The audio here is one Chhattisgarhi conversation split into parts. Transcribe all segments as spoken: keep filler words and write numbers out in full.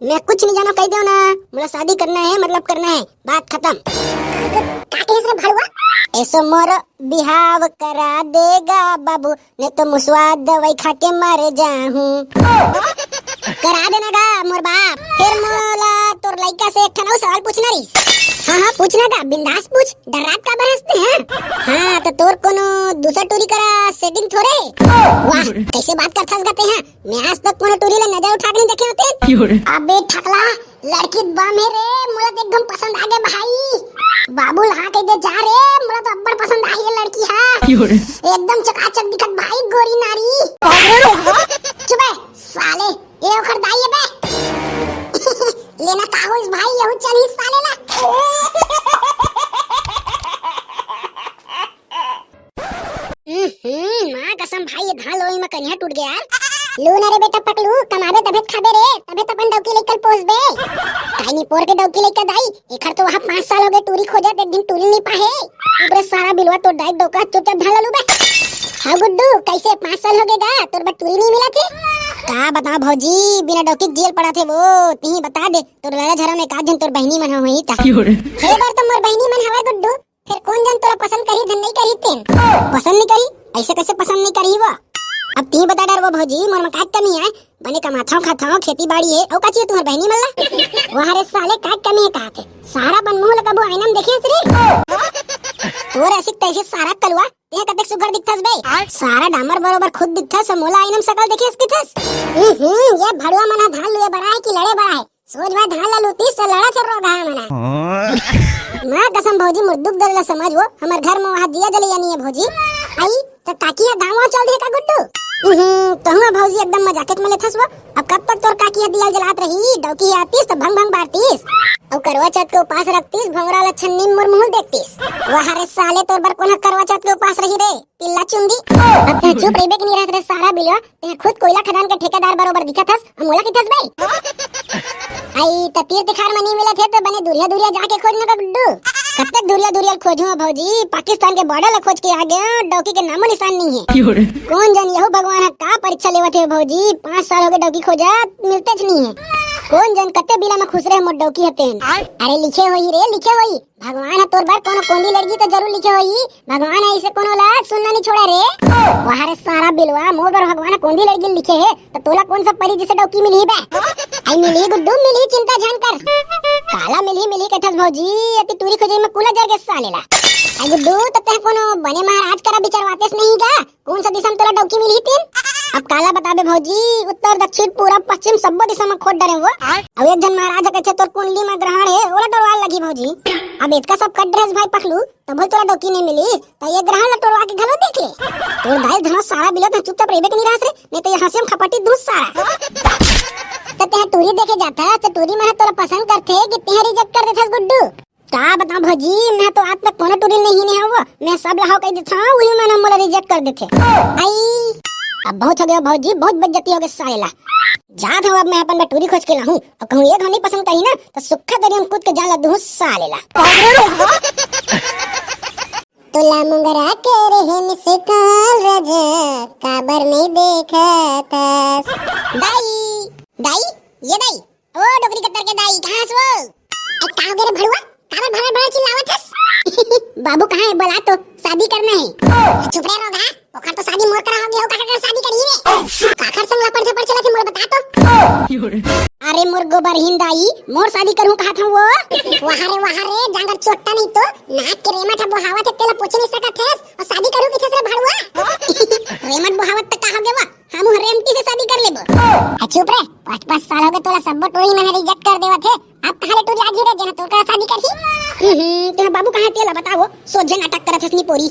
मैं कुछ नहीं जानो, कह दो ना। मोला शादी करना है, मतलब करना है, बात खत्म। का कहिस रे भड़ुआ? एसो मोर बिहाव करा देगा बाबू, नहीं तो मुसवा दवाई खा के मर जाहूं। करा देना गा मोर बाप। फिर मोला तोर लइका से एक ठन अउ सवाल पूछना रहिस। हाँ हाँ, पूछना गा, बिंदास पूछ, डर्रात काबर हंसते हैं? हाँ, तो तोर कोनो दूसर टूरी करा सेटिंग थोरे? वाह, कैसे बात करथस गा ते हैं? मैं आज तक कोनो टूरी ले नजर उठा के नहीं देखे होते। अबे ठकला, लड़की बम हे रे, मोला तो एकदम पसंद आ गे भाई। बाबू ला कह दे जा रे, मोला तो अब्बड़ पसंद आ गे लड़की हा। एकदम चकाचक दिखत भाई, गोरी नारी। चुप बे साले, ये ओकर दाई हे बे। लेना का होइस भाई, यहू चलही साले ला। हम्म, माँ कसम भाई, ये धान लोई में कनिहा टूट गया यार। लू ना रे बेटा पकलू, कमाबे तभे त खाबे रे, तभे त अपन डौकी लइका ल पोसबे। काई नहीं पोर के डौकी लइका दाई, एखर तो वहाँ पाँच साल हो गए टूरी खोजत, एक दिन टूरी नहीं पाहे। ऊपरे सारा बिलवा तो डाइट डौका, चुपचाप धान ला लू बे। हाँ गुड्डू, कैसे पाँच साल हो गए गा, तोर बर टूरी नहीं मिला थे? का बताओ भौजी, बिना डौकी के जियल पड़ा थे वो, तिही बता दे, तोर लड़ा झरा में का जन तोर बहनी मन होही ता। हे बर तो मोर बहनी मन हवय गुड्डू, फिर कौन जन तोला पसंद करही धन नहीं करही तेन? पसंद नहीं करही? ऐसे कैसे पसंद नहीं करही वो? अब तिही बता डर वो भौजी, मोर में का कमी है? बने कमाथव खाथव, खेती बाड़ी है, अउ का चाहिए तुम्हर बहनी मन ला? वाह रे साले, का कमी है कहा थे? सारा बन मुंह लगाबो आईना में देखे हस रे। तोर ऐसी तैसी सारा कलुआ, तें कतेक सुघर दिखथस बे। सारा डामर बरोबर खुद दिखथस, मोला आईना में सकल देखे हस किथस। हम्म, ये भड़ुआ मन ह धान लुए बर आए कि लड़े बर आए? सोच भाई धान ला लूतीस त लड़त हे रोगहा मन ह। माँ कसम भौजी, मोर दुख दर्द ला समझ वो, हमर घर में वहाँ दिया जलैया नहीं है भौजी। आई त काकी ह गाँव चल दे का गुड्डू? हम्म, तहुआ भौजी एकदम मजाकेच में लेथस वो। अब कब तक तोर काकी ह दिया जलात रही? डौकी आतीस त भंग भंग बारतीस। अउ करवा चौथ के उपास रखतीस, भौंगरा ला छन्नी मुर मुहूल देखतीस। वाह रे साले, तोर बर कोन ह करवा चौथ के उपास रही रे? पिल्ला चुंदी। अब तैं चुप रहिबे कि नहीं रहत रे सारा बिलवा, तैं खुद कोयला खदान के ठेकेदार बरोबर दिखत हस, अउ मोला किथस बे? आई त तीर तिखार म नहीं मिलत हे त बने दुरिया दुरिया जाके खोज न का गुड्डू। कतेक दुरिया दुरिया खोजहूं भौजी, पाकिस्तान के बॉर्डर ला खोज के आ गया, डौकी के नामो निशान नहीं है। कौन जन यहू भगवान ह का परीक्षा लेवत हे भौजी, पाँच साल हो गए डौकी खोजत, मिलतेच नहीं है। कौन जन कते बिला में खुसरे हे मोर डौकी ह तेन। अरे लिखे होही रे, लिखे होही। भगवान ह तोर बर कोनो कोंदी लड़की तो जरूर लिखे होही। भगवान ह ऐसे कोनो ला सुन्ना नहीं छोड़ा रे। वाह रे सारा बिलवा, मोर बर भगवान ह कोंदी लड़की लिखे हे, तो तोला कौन सा परी जैसे डौकी मिलही बे? आई मिलही गुड्डू, मिलही, चिंता झन कर। काला मिलही, मिलही कथस भौजी, अति टूरी खोजे में कूला जर गे साले ला। आई गुड्डू, तो तैं कोनो बने महाराज करा बिचरवातेस नहीं गा? कौन सा दिशा में तोला डौकी मिलही तीन? अब काला बताबे भौजी, उत्तर, दक्षिण, पूरब, पश्चिम सब्बो दिशा में खोज डरे वो। अब एक झन महाराज ह कहिथे तोर कुंडली में ग्रहण हे, ओला डरवा लगी भौजी। अब इतका सब कट ड्रेस भाई पखलू, तब तोला डौकी नहीं मिली, त ये ग्रहण ला टोरवा के घलो देख ले। तोर दाई धनो सारा बिलो, तैं चुपचाप रहिबे के नहीं रहस रे, नहीं तो ये हंसी में खपटी दूस सारा। त तैं टूरी देखे जाथस, त टूरी मन तोला पसंद करथे कि तैं रिजेक्ट कर देथस गुड्डू? का बताऊं भौजी, मैं तो आज तक कोनो टूरी नहीं ने हूं, मैं सब ला हाव कह देथव, वही मन मोला रिजेक्ट कर देथे। आई, अब बहुत हो गया भौजी, बहुत बेइज्जती हो गया साले ला। जात हूं अब मैं अपन बर टूरी खोज के लाहूं, और कहूं ये नहीं पसंद करी ना, तो सुखा दरिया में कूद के जान ला दूं साले ला। तोला मुंगरा के रहे मिस कॉल राजा, काबर नहीं देखत हस? दाई, दाई, ये दाई, ओ डोकरी कत्तर के दाई, कहाँ हस वो? ए, का हो गे रे भड़ुआ? काबर भड़र भड़र चिल्लावत हस? बाबू कहाँ है? बुला तो, शादी करना है। चुप रे रोगहा, ओखर तो शादी मोर करा हो गया, काखर करा शादी करी रे? काखर संग लपड़ झपड़ चलत हे, मोर बता तो। अरे मोर गोबरहीन दाई, मोर शादी करहूं कहा था वो। वाह रे, वाह रे, जांगर चोट्टा नहीं तो, नाक के रेमट ह बोहावत हे, तेला पोछे नहीं सकत हस, और शादी करहूं किथे से भड़ुआ? रेमट बोहावत त का हो गया वो? हमू ह रेमटी से शादी कर लेबो। आ चुप रे, पाँच पाँच साल हो गए तोला सब्बो टोरी मन रिजेक्ट कर देवत हे। अब कहाँ ले टोरी आजी रे जेन तोर करा शादी करही? हम्म, तेरा बाबू कहाँ हे तेला बताओ, सोझे नाटक करत हस नी पोरी।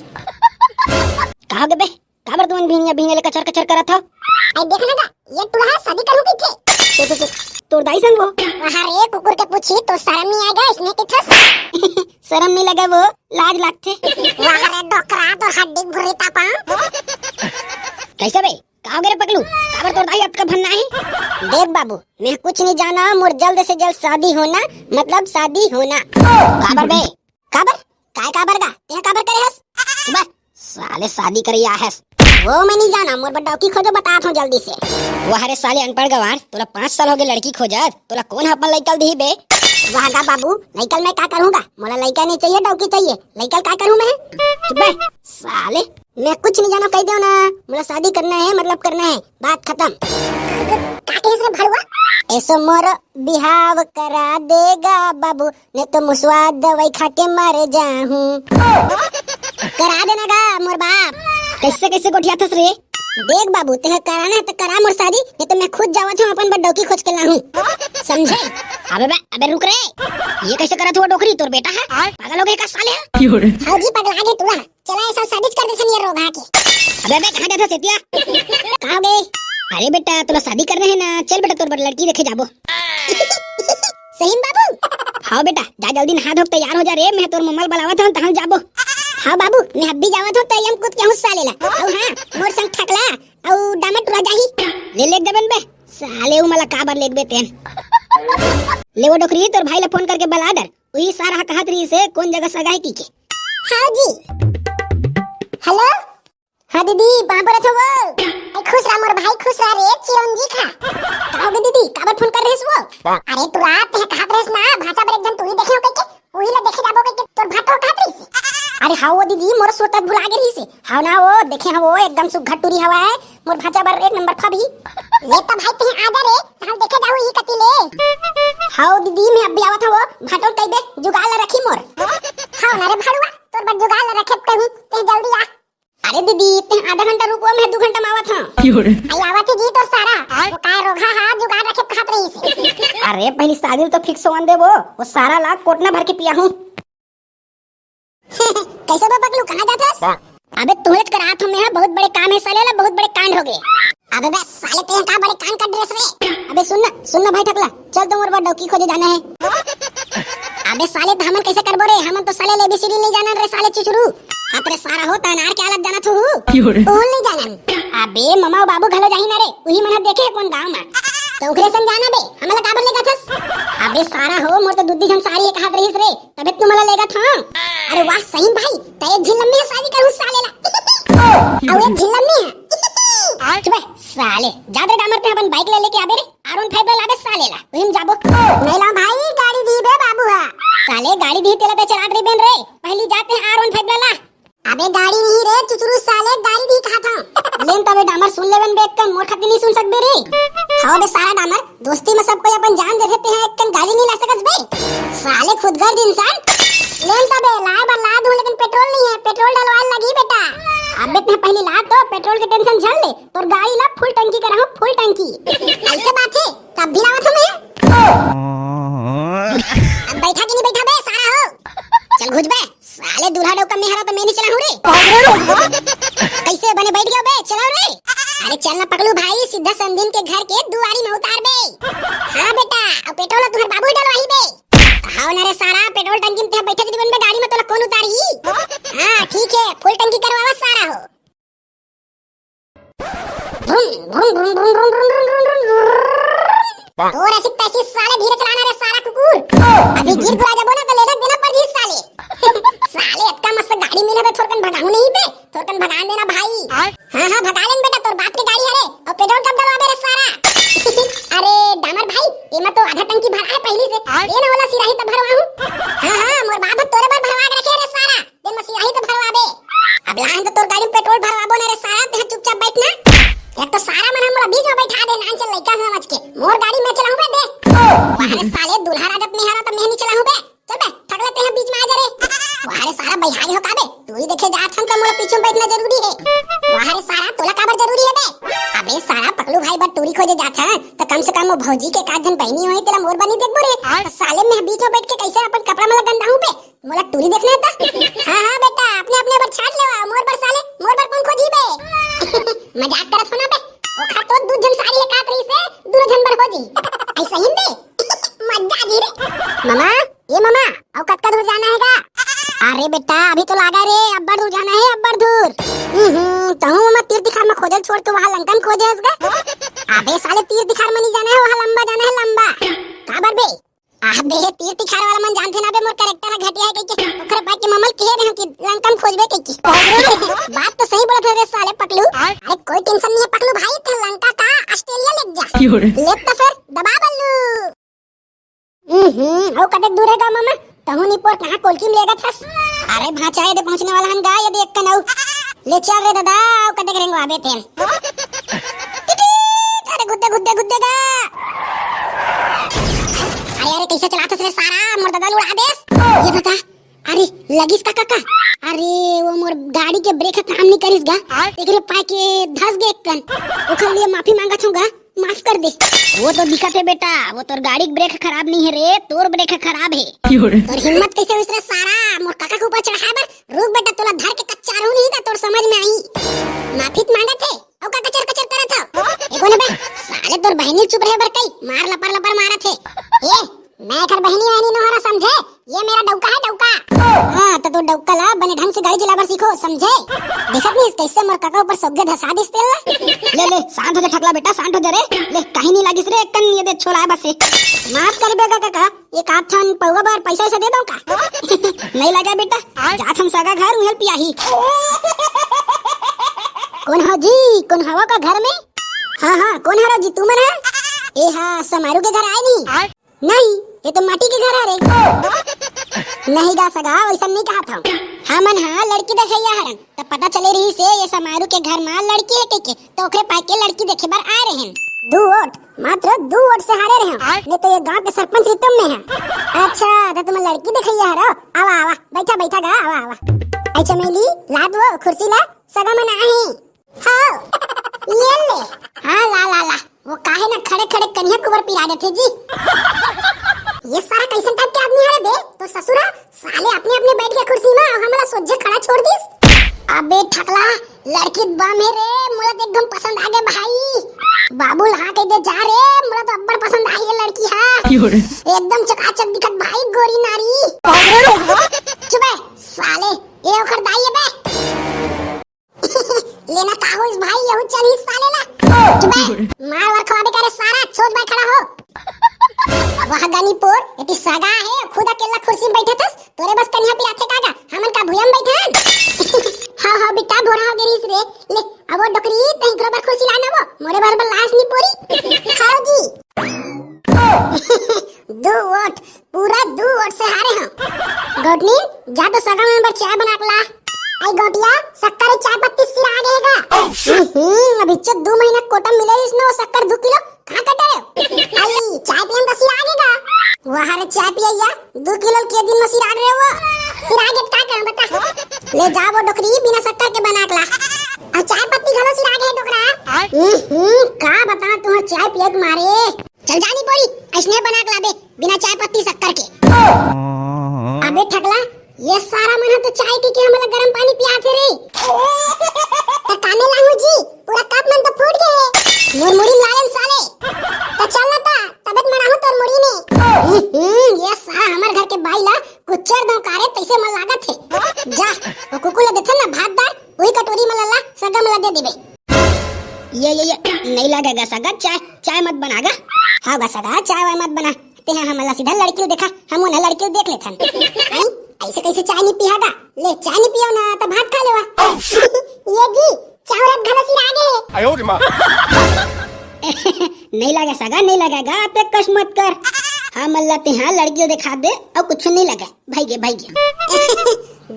का हो गे बे? काबर तुमन बिहनिया बिहनिया ले कचर कचर करत हो? आई देख ना गा, ये टुरा शादी करू की थे। तो, तो, तो, तोर दाई संग वो। वाह रे कुकुर के पूछी, तो शर्म नहीं आएगा इसने किथस? शर्म नहीं लगे वो, लाज लागथे। वाह रे डोकरा, तो हड्डी भुर्री तापा। कैसे बे? का हो गे रे पकलू? काबर तोर दाई अतका भन्ना हे? देख बाबू, मैं कुछ नहीं जाना, मोर जल्द से जल्द शादी होना, मतलब शादी होना। काबर बे? काबर? काय काबर गा? तें काबर करे हस? चुप बे, साले शादी करे आ हस। वो मैं नहीं जाना, मोर बर डौकी खोजो, बतात हूँ जल्दी से। वाह रे साले अनपढ़ गंवार, तोला पाँच साल हो गए लड़की खोजत, तोला कौन ह अपन लइका ल दिही बे? वाह गा बाबू, लइका ल मैं का करूँगा, मोला लइका नहीं चाहिए, डौकी चाहिए, लइका ल का करूँ मैं? चुप बे, साले। मैं कुछ नहीं जानो, कह दो ना, मोला शादी करना है, मतलब करना है, बात खत्म। का कहिस रे भड़ुआ? एसो मोर बिहाव करा देगा बाबू, नहीं तो मुसवा दवाई खा के मर जाहूँ। करा देना गा मोर बाप। कैसे कैसे गोठियाथस रे? देख बाबू, तेह कराना है तो करा मोर शादी, नहीं तो मैं खुद जावत हूँ अपन बर डौकी खोज के लाहूँ, समझे? अबे बे, अबे रुक रे, ये कैसे करत हुआ डोकरी, तोर बेटा है? पागल हो गए का साले? हाँ जी, पगला गए टूरा। चला, ये सब शादी कर देथन ये रोगहा के। अबे, अबे, कहाँ जाथस एतिया? कहाँ हो गए? अरे बेटा, तोला शादी करना है ना, चल बेटा, तोर बर लड़की देखे जाबो। सही में बाबू? हाँ बेटा, जा जल्दी नहा धो के तैयार हो जा रे, मैं तोर मम्मा ल बलावत हूँ, तहाँ जाबो। हाँ बाबू, मैं अभी जावत हूँ, तैयार कूद के हूँ साले ला। अउ हाँ, मोर संग ठकला, अउ डामर टुरा जाही। ले लेग देबे न बे, साले उ मला काबर लेगबे तेन। ले वो डोकरी, तोर भाई ला फोन करके बला डर, उही सारा कहत रही से कौन जगह सगा है की के। हाँ जी। हेलो। हाँ दीदी, पाँव परत हँव वो। ए, खुश रह मोर भाई, खुश रह रे, चिरंजी खा। का हो गे दीदी, काबर फोन कर रहिस वो? अरे टुरा, तेह कहत रहिस ना, भांचा बर एक झन टूरी देखे हो कहिके, उही ला देखे जाबो कहिके तोर भांटो कहत रहिस। अरे हाँ वो दीदी, मोर सुरता भुला गे रहिस। हाँ ना वो, देखे हँव वो, एकदम सुग्घर टूरी हवय, मोर भांचा बर एक नंबर खबही। ले त भाई, तेह आ जा रे, हम देखे जाहू ई कति ले। हाँ वो दीदी, मैं अभी आवत हँव वो, भांटो कहि दे, जुगाड़ ला रखही मोर। हाँ ना रे भड़ुआ, तोर बर जुगाड़ ला रखे कहूँ, तेह जल्दी आ। अरे दीदी, तें आधा घंटा रुकवा, मैं दू घंटा में आवत हँव। आई आवत ही जी तोर सारा। वो काय रोगहा हा, जुगाड़ रखे कहत रहिस। अरे पहली शादी तो फिक्स होवन दे वो, वो सारा ला कोटना भर के पियाहूँ। कैसे बे पगलू, कहाँ जाथस? अबे तुहेच करात हँव मैं, बहुत बड़े काम है साले ला, बहुत बड़े कांड हो गए। अबे बे साले, तें का बड़े कांड कर रहिस रे? अबे सुन ना, सुन ना भाई ठकला, चल तो मोर बर डौकी खोजे जाना है। अबे साले, त हमन कैसे करबो रे? हमन तो साले ले एबीसीडी नहीं जानन रे साले चुचरू। हाँ त रे सारा हो, त अनार के हालत जानत हो? क्यों रे? ओहू नहीं जानन। अबे ममा अउ बाबू घलो जाही ना रे, उही मन ह देखे हे कोन गाँव मा। त ओकरे संग जाना बे, हमन ला काबर लेगथस? अबे सारा हो, मोर तो दुद्दी झन सारी एक हाथ रहिस रे, तबे तुमन ला लेगत हँव। अरे वाह सही भाई, त एक झिन लम्मी ह शादी करहूँ साले ला। अउ एक झिन लम्मी ह। चुप बे साले, जा दे डामर, ते अपन बाइक ले लेके आबे रे। आर वन फाइव ला लाबे साले ला, उही म जाबो। नहीं ला भाई, गाड़ी दिही बे बाबू हा। साले गाड़ी दिही तेला ते चलात रहिबे न रे, पहली जा ते आर वन फाइव ला ला। अबे गाड़ी नहीं रे चुचरू साले, गाड़ी दिही कहाथँव। लेन तबे डामर सुन लेबे न बे, एक्कन मोर खातिर नहीं सुन सकबे रे। हाँ बे सारा डामर, दोस्ती में सब कोई अपन जान दे देथे, एक्कन गाड़ी नहीं ला सकस बे। साले खुदगर्ज इंसान। लेन तबे लाए बर ला दूँ, लेकिन पेट्रोल नहीं है, पेट्रोल डलवाए लगही बेटा। अबे ते पहली ला तो पेट्रोल के टेंशन झन ले, तोर गाड़ी ला फुल टंकी कराहूँ, फुल टंकी। ऐसे बात है, तब भी लावत हँव मैं। अब बैठा कि नहीं बैठा बे सारा हो? चल घुच बे, साले दूल्हा डौका मैं हरँव त मैं नहीं चलाहूँ रे। कैसे बने बैठ गया बे, चलाओ रे। अरे चल ना पगलू भाई, सीधा समधिन के घर के दुआरी में उतार बे। हाँ बेटा, अब पेट्रोल तुँहर बाबू डलवाही बे। हाँ ना रे सारा, पेट्रोल टंकी में ते बैठे जदी बन बे गाड़ी में, तोला कौन उतारी? हाँ ठीक है, फुल टंकी करवावा सारा हो। भ्रुम, भ्रुम, भ्रुम। तोर ऐसी तैसी साले, धीरे चलाना रे सारा कुकुर। अभी गिर गुरा जाबो ना तो लेना देना पड़ जी साले। साले इतना मस्त गाड़ी मिले बे, थोरकन भगाऊँ नहीं बे, थोरकन भगा देना भाई। हाँ हाँ भगा लेन बेटा, तोर बाप के गाड़ी हरे। अउ पेट्रोल कब डलवाबे रे सारा? अरे डामर भाई, एमा तो आधा टंकी भरा है पहली से। ये ना वाला सिराही तो भरवाऊँ। हाँ हाँ, मोर बाप तोरे बर भरवा के रखे रे सारा। ते मसीहा ही तो भरवाबे। अब लाहन तो तोर गाड़ी में पेट्रोल भरवाबो ना रे सारा, ते चुपचाप बैठ ना। एक तो सारा मन हमला बीच में बैठा दे, नान चल लइका समझ के। मोर गाड़ी मैं चलाहूँ बे, दे। वाह रे साले, दूल्हा राजत नहीं हरा त मैं नहीं चलाहूँ बे। चल बे, ठगले ते बीच में आ जा रे। वाह रे सारा, बिहारी हो का बे? टूरी देखे जात हन त मोला पीछे में बैठना जरूरी है। वाह रे सारा, तोला काबर जरूरी है बे? अबे सारा, पकलू भाई बर टूरी खोजे जात हन त कम से कम वो भौजी के एकाध झन बहिनी होही, तेला मोर बर नहीं देखबो रे। त साले मैं बीच में बैठ के कैसे अपन कपड़ा मला गंदाहूँ बे? मोला टूरी देखना है त? हाँ, हाँ बेटा, अपने, अपने बर छांट लेवा, मोर बर साले, मोर बर कौन खोजी बे? मजाक करत हो ना बे? ओखर तो दू झन सारी एकात रही से, दूनो झन बर हो जी। ऐसा ही बे? मजा आ गई रे। मामा, ए मामा, अउ कतका दूर जाना है गा? अरे बेटा, अभी तो लागा रे, अब्बड़ दूर जाना है, अब्बड़ दूर। हम्म, तहूँ मामा तीर तिखार में खोजल छोड़ के वहाँ लंका में खोजे हस गा? अबे साले, तीर तिखार में नहीं जाना है, वहाँ लंबा जाना है, लंबा। काबर बे? अबे, तीर तिखार वाला मन जानथे ना बे, मोर character ह घटिया है कहिके, ओखर बात के ममल कहे रहे कि लंका में खोजबे कहिके। बात तो सही बोलत है रे साले, पकलू। अरे कोई टेंशन नहीं है पकलू भाई, ते लंका का ऑस्ट्रेलिया ले जा। ले तो फिर दबा बल्लू। हम्म, हो कतेक दूर हे गा मामा? तहूँ नी पोर कहाँ कोलकी में लेगत हस? अरे भांचा, ये दे पहुँचने वाला हन गा, ये दे एक कनऊ। ले चल रे दादा, हो कतेक रेंगवाबे तेन। टिटिट, अरे गुद्दे, गुद्दे, गुद्दे गा। अरे, अरे, कैसे चलात हस रे सारा, मोर दादा ल उड़ा देस। ये दादा, अरे, लगिस का काका? अरे, वो मोर गाड़ी के ब्रेक ह काम नी करिस गा। एकरे पाय के धस गे एक कन। ओखर लिए माफी मांगत हूँ गा। माफ कर दे। वो तो दिखत हे बेटा, वो तोर गाड़ी के ब्रेक खराब नहीं है रे, तोर ब्रेक खराब है। तोर हिम्मत कैसे होइस रे सारा, मोर काका के ऊपर चढ़ाए बर? रुक बेटा, तोला धर के कच्चारू नहीं था, तोर समझ में आही। माफी त मांगत हे, अउ का कचर कचर करत हव? ए कोन बे, साले तोर बहिनी चुप रहे बर कई, मार लपर लपर मारत हे। ए, मैं एकर बहिनी वहिनी नोहरा समझे, ये मेरा डौका है डौका। हाँ, तो तू डौका ला बने ढंग से गाड़ी चलाबर सीखो, समझे? देखत नहीं कैसे मोर काका ऊपर सोगे धसा दिस तेल ला। ले, ले, शांत हो जा ठकला बेटा, शांत हो जा रे। ले, कहीं नहीं लागिस रे, एक कन ये दे छोला है बस एक। माफ कर बेगा काका, ये काथन पौवा बर पैसा वैसा दे दो का? नहीं लगा बेटा, जात हम सगा घर उहेल पियाही। कौन हो जी, कौन हवा का घर में? हाँ, हाँ, कौन हरो जी, तू मन है? ए हाँ, समारू के घर आए नहीं? नहीं, ये तो माटी के घर हरे। नहीं गा सगा, वैसा नहीं कहा था। हमन हा लड़की देखैया हरन, त पता चले रही से ये समारू के घर मा लड़की है के, के, तो ओकरे पाए के लड़की देखे बर आए रहन। दू वोट, मात्र दू वोट से हारे रहे। नहीं तो ये गांव के सरपंच रितम में है। अच्छा, तो तुम लड़की देखैया हरो? आवा, आवा, बैठा, बैठा गा, आवा, आवा। ऐ चमेली, लाद वो कुर्सी ला, सगा मन आहे। हाँ, ये ले। हाँ, ला, ला, ला। वो काहे ना खड़े खड़े कनिहा कुबर पिरा देथे जी। ये सारा कैसन टाइप के आदमी हरे बे? तो ससुरा, साले अपने अपने बैठ के कुर्सी में और हमला सोझे खड़ा छोड़ दिस। अबे ठकला, लड़की बम है रे, मोला तो एकदम पसंद आ गए भाई। बाबू ला कह दे जा रे, मोला तो अब्बड़ पसंद आई ये लड़की है। एकदम चकाचक दिखत भाई, गोरी नारी। चुप है साले, ये ओखर दाई है बे। लेना का होइस भाई, यहू चलही साले ला। चुप बे, मार वार खवाबे करे सारा, सोच भाई खड़ा हो। वाह गनी पोर, एती सगा है, खुद अकेला कुर्सी में बैठे थस, तोरे बस कनिहा पिराथे कागा, हमन का भुयम बैठन? हाँ, हाँ बेटा, भोरा हो गे रिस रे। ले, अब वो डोकरी, तहीं एकरो बर कुर्सी लाना वो, मोरे बर बर लाश नी पोरी। खाओ जी। दू वोट, पूरा दू वोट से हारे हम। गौटनी, जा तो सगा मन बर चाय बना के ला। आई गौटिया, शक्कर चाय पत्ती सिरा आ गए गा। हम्म, अभी चो दू महीना कोटा मिले इसने वो शक्कर दू किलो, कहाँ कटे रे? आई चाय पियन का सिरा आ गए गा। वाह रे चाय पियैया, दू किलो के दिन में सिरा रहे वो। सिरा गए तो का करम बता? ले जा वो डोकरी बिना शक्कर के बना के ला। और चाय पत्ती घलो सिरा गए डोकरा। हम्म, का बता तुम्हार चाय पिए के मारे। चल जा नी पोरी, ऐसने बना के लाबे, बिना चाय पत्ती शक्कर के। अबे ठकला, ये सारा मन ह तो चाय पी के हमला गरम पानी पियाथे रे। त कामे लाहू जी, पूरा कप मन तो फूट गए। मोर मुड़ी लालन साले। त चल ना ता, तबेत मनाहू तोर मुड़ी ने। हम्म, ये सारा हमर घर के बाई ला कुचर दो कारे, तैसे मन लागत हे। जा, वो कुकुर ला देथन ना भात दार, वही कटोरी में लला, सगा मला दे देबे। ये, ये, ये, नहीं लागेगा सगा, चाय, चाय मत बनागा। हाँ गा सगा, चाय वाय मत बना। तेहा हमला सीधा लड़की देखा, हम उन्हें लड़की देख लेथन। आई, ऐसे कैसे चाय नहीं पियागा? ले, चाय नहीं पियो ना, तो भात खा लेवा। ये जी, चाउर अब घलो सिरा गे। आयो रे माँ। नहीं लगा सगा, नहीं लगेगा, आप एक कश मत कर। हमला तेहा लड़की देखा दे, और कुछ नहीं लगा। भाई गे, भाई गे।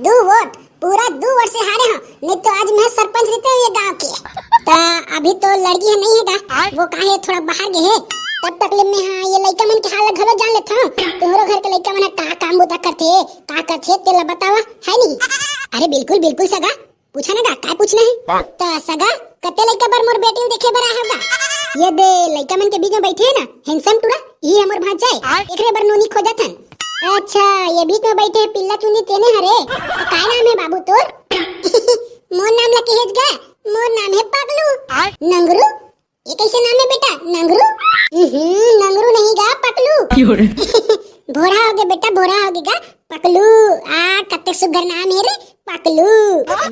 दू वोट, पूरा दू वोट से हारे हो, नहीं तो आज मैं सरपंच रहते ये गांव के। ता अभी तो लड़की है नहीं है गा, वो काहे थोड़ा बाहर गए है। तब तक ले मैं हाँ ये लइका मन के हाल घलो जान लेता हूँ। तुम्हारे घर के लइका मन का काम बुता करते, का करते तेला बतावा, है नहीं? अरे बिल्कुल, बिल्कुल सगा, पूछा ना गा, काय पूछना है? त सगा, कते लइका बर मोर बेटी ल देखे बर आए हव गा? ये दे लइका मन के बीच में बैठे है ना, handsome टूरा, ये हमर भांचा है। एकरे बर नोनी खोजत हन। अच्छा, ये बीच में बैठे है पिल्ला चुंदी तेने हरे। त काय नाम है बाबू तोर? मोर नाम ला कहेज गा, मोर नाम है पगलू। नंगरू? ये कैसे नाम है बेटा? नंगरू? हम्म, नंगरू नहीं गा, पकलू। भोरा हो गए बेटा, भोरा हो गए गा। पकलू, आ, कते सुग्घर नाम है रे, पकलू।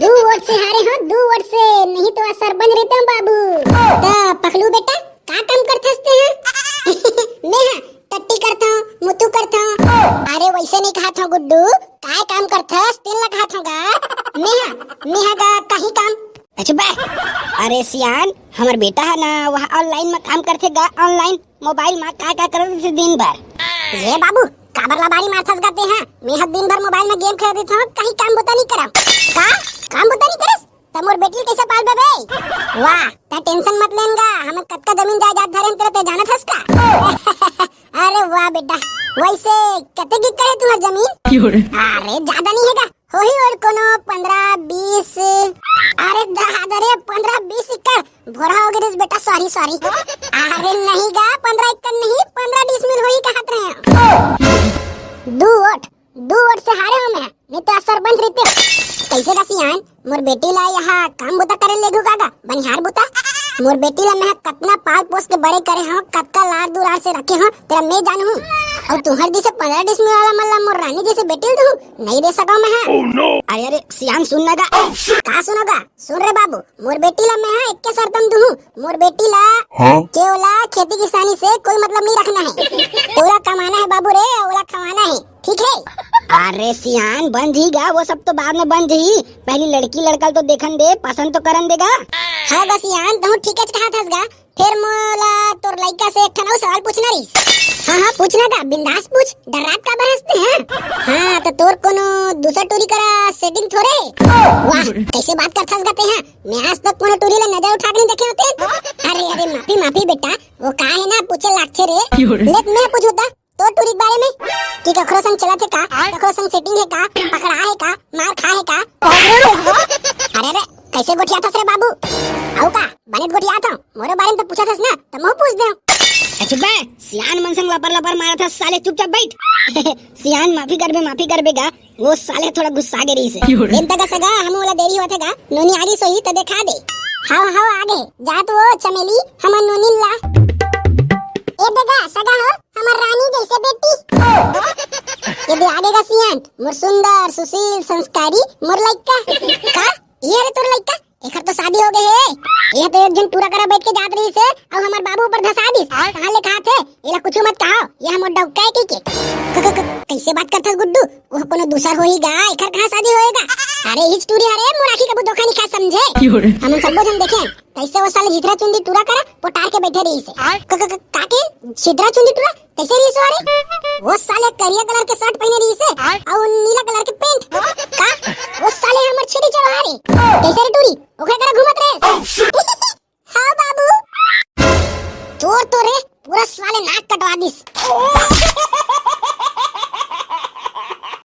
दू वोट से हारे हो, दू वोट से, नहीं तो आज सरपंच रहते हो बाबू। तो पकलू बेटा, का काम करथस ते हैं? मैं हा टट्टी करता हूँ, मुतू करता हूँ। अरे वैसे नहीं कहा था गुड्डू, काय काम करथस, तेन ला कहा था गा। मैं हा, मैं हा गा कहीं काम। अच्छा बे, अरे सियान, हमर बेटा ह ना, वह online म काम करथे गा, online mobile म का का करत रहिथे दिन भर। ये बाबू, काबर लबारी मारथस गा तेहा? मैं ह दिन भर mobile म game खेलत रहिथंव, कहीं काम बुता नहीं करंव। का? काम बुता नहीं करस? त मोर बेटी ल कइसे पालबे बे? वाह, त tension मत लेन गा, हमर कतका जमीन जायदाद धरे हन तेला ते जानत हस का? अरे वाह बेटा, वइसे कतेक एकड़ हे तुंहर जमीन? अरे ज्यादा नहीं हे गा, होही ओर कोनो पंद्रह बीस। अरे दादा रे, पंद्रह बीस एकड़, भोरा हो गे रिस बेटा, sorry sorry। अरे नहीं गा, पंद्रह एकड़ नहीं, पंद्रह डिसमिल होही कहत रहेंव। दू वोट, दू वोट से हारे हंव मैं, नहीं त सरपंच रहितेंव। कइसे गा सियान, मोर बेटी ला इहां काम बुता करे लेगहू का गा, बनिहार बुता? मोर बेटी ला मैं ह कतना पाल पोस के बड़े करे हंव, कतका लार दुलार से रखे हंव, तेला मैं जानहूं। अउ तुंहर जइसे पंद्रह डिसमिल वाला मन ला मोर रानी जइसे बेटी ल दूहूं, नहीं दे सकंव मैं ह। अरे अरे सियान, सुन ना गा। का सुनों गा? सुन रे बाबू, मोर बेटी ला मैं ह एक्के शर्त म दूहूं, मोर बेटी ला हाँ? के ओला खेती किसानी से कोई मतलब नहीं रखना हे। ओला कमाना हे बाबू रे, ओला खवाना हे, ठीक हे? अरे सियान, बन जही गा, वो सब तो बाद में बन जही, पहली लड़की लड़का ल तो देखन दे, पसंद तो करन दे गा। हाँ गा सियान, तहूं ठीकेच कहत हस गा। फेर मोला तोर लइका से एक ठन अउ सवाल पूछना रहिस। हाँ हाँ, पूछना गा, बिंदास पूछ, डर्रात काबर हस ते, हाँ? हाँ, त तोर कोनो दूसर टूरी करा setting थोरे? वाह, कइसे बात करथस गा तेहा? मैं आज तक कोनो टूरी ला नजर उठा के नहीं देखे हों ते। अरे अरे, माफी माफी बेटा, वो का हे ना, पूछे लागथे रे। ले मैं पूछूं त तोर टूरी के बारे में, कि कखरो संग चलत हे का, कखरो संग setting हे का, पकड़ा हे का, मार खा हे का? अरे अरे, कइसे गोठियाथस रे बाबू? अउ का, बने गोठियाथंव, मोरे बारे में तो पूछथस ना, त महूं पूछ देंव। ए चुप बे, सियान मन संग लपर लपर मारथस साले, चुपचाप बइठ। सियान माफी करबे, माफी करबे गा, वो साले थोड़ा गुस्सा गे रहिस हे। क्यों रे? दिन तक सगा, हमू ओला देरी होथे गा, नोनी आ गिस होही त देखा दे। हव हव, आ गे, जा तो ओ चमेली, हमर नोनी ला। ए दे गा सगा हो, हमर रानी जइसे बेटी। ए दे आ गे गा सियान, मोर सुंदर, सुशील, संस्कारी, मोर लइका। का? ये रे तोर लइका? एखर तो शादी हो गे हे। ये तो एक झन टूरा करा बइठ के जात रहिस हे, अउ हमर बाबू ऊपर धसा दिस। कहाँ ले खात हे? एला कुछू मत कहो, ये हमर डौका हे कहिके। क-, क-, क-, कइसे बात करथस गुड्डू? वो कोनो दूसर होही गा, एखर कहाँ शादी होही गा? अरे हिच टूरी हरे, मोर आँखी कभू धोखा नहीं खा समझे। हमन सब्बो झन देखे, कइसे वो साले छितरा चुंदी टूरा करा पोटार के बइठे रहिस हे। क-, क-, क-, का के छितरा चुंदी टूरा? कइसे रहिस ओ रे? वो साले करिया colour के shirt पहिने रहिस हे, अउ नीला colour के pant। का? वो साले हमर छेरी चढ़ा रे। कइसे रे टूरी? ओकरे करा घूमत रहे। हाँ बाबू। तोर तो रे पूरा साले नाक कटवा दिस।